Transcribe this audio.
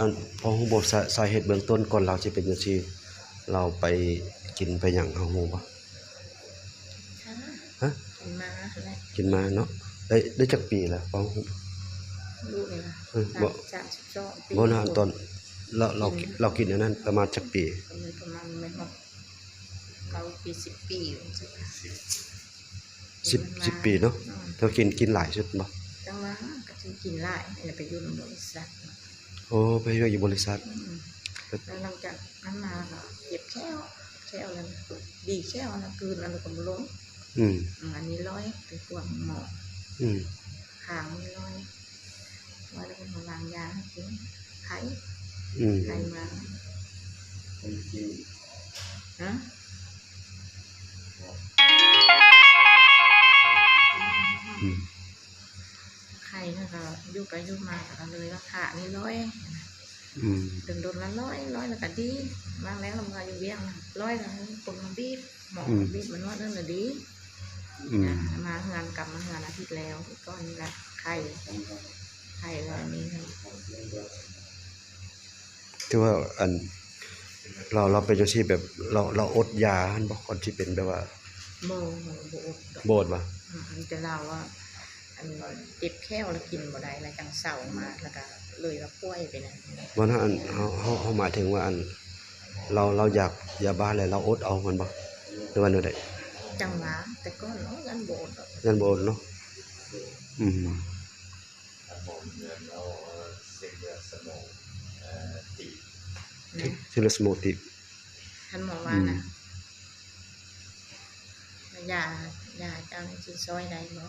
ອັນ ພໍຮູ້ບໍ່ ສາ ສາເຫດເບື້ອງຕົ້ນ ກ່ອນລາວຊິເປັນຈັ່ງຊີ້ ລາວໄປກິນໄປຫຍັງ ເຮົາຮູ້ບໍ່? ຮະ? ກິນມາຫັ້ນແຫຼະ ກິນມາເນາະ. ໄດ້ ໄດ້ຈັກປີແລ້ວ ພໍຮູ້? ອາຍຸນີ້ນະ ເອີ ບໍ່ ສາມ ສາມສິບສອງປີ. ບໍ່ນະ ຕອນລາວ ລາວ ກິນ ລາວກິນອັນນັ້ນປະມານຈັກປີ? ປະມານ ປະມານແມ່ນຮອດເກົ້າປີ ສິບປີ ຊິບ ສິບປີເນາະ. ອືມ ເຈົ້າກິນ ກິນຫຼາຍສຸດບໍ່? ຈັ່ງວ່າກໍຊິກິນຫຼາຍ ແລ້ວໄປຢູ່ນຳບໍລິສັດ. ໂອ້ ໄປວຽກຢູ່ບໍລິສັດ. ອືມ ແລ້ວຫຼັງຈາກນັ້ນມາກໍເຈັບແຂ້ວ ເຈັບແຂ້ວແລ້ວ ບີແຂ້ວ ອັນນັ້ນກືນ ອັນນັ້ນກໍບໍ່ລົງ. ອືມ ອືມ ອັນນີ້ລອຍ ໄປກວດໝໍ. ອືມ ຄາງນີ້ລອຍ ລອຍແລ້ວເພິ່ນກໍວາງຢາໃຫ້ກິນ ໄຂ້. ອືມ ໄຂ້ມາ ຮະ? ອືມ ໄຂ້ ແລ້ວກໍຢູ່ໄປຢູ່ມາກໍເລີຍວ່າຂານີ້ລອຍ. ອືມ ດົນໆລະລອຍ ລອຍແລ້ວກໍດີ. ວ່າງແລ້ວລະມາຢູ່ວຽງ ລອຍແລ້ວຄົນມາບີບ ໝໍ ອືມ ບີບມານວດນັ້ນລະດີ. ອືມ ມາເຮືອນ ກັບມາເຮືອນອາທິດແລ້ວ ກ່ອນນີ້ລະໄຂ້ ໄຂ້ລະນີ້. ຖືວ່າອັນ ລາວ ລາວເປັນຈັ່ງຊີ້ ແບບລາວ ລາວອົດຢາຫັ້ນບໍ່ ກ່ອນຊິເປັນແບບວ່າ? ບໍ່ ບໍ່ ບໍ່ອົດດອກ ບໍ່ອົດຫວາ? ອືມ ແຕ່ລາວວ່າ ອັນ ເຈັບແຂ້ວແລ້ວກິນບໍ່ໄດ້ ແລ້ວຈັ່ງເຊົາມາ ແລ້ວກໍເລີຍວ່າປ່ວຍໄປນະ. ບໍ່ນະ ອັນ ເຮົາ ເຮົາ ເຮົາໝາຍເຖິງວ່າ ອັນ ລາວ ລາວຢາກຢາບ້າແລ້ວລາວອົດເອົາແມ່ນບໍ່ ຫຼືວ່າແນວໃດ? ຈັ່ງວ່າ ແຕ່ກ່ອນເນາະ ຢ້ານບໍ່ອົດດອກ ຢ້ານບໍ່ອົດເນາະ. ອືມ ເສັ້ນເລືອດສະໝອງຕີບ ເສັ້ນເລືອດສະໝອງຕີບ ທ່ານໝໍວ່ານະ. ອືມ ຢາ ຢາເຈົ້ານີ້ຊິຊ່ອຍໄດ້ບໍ່?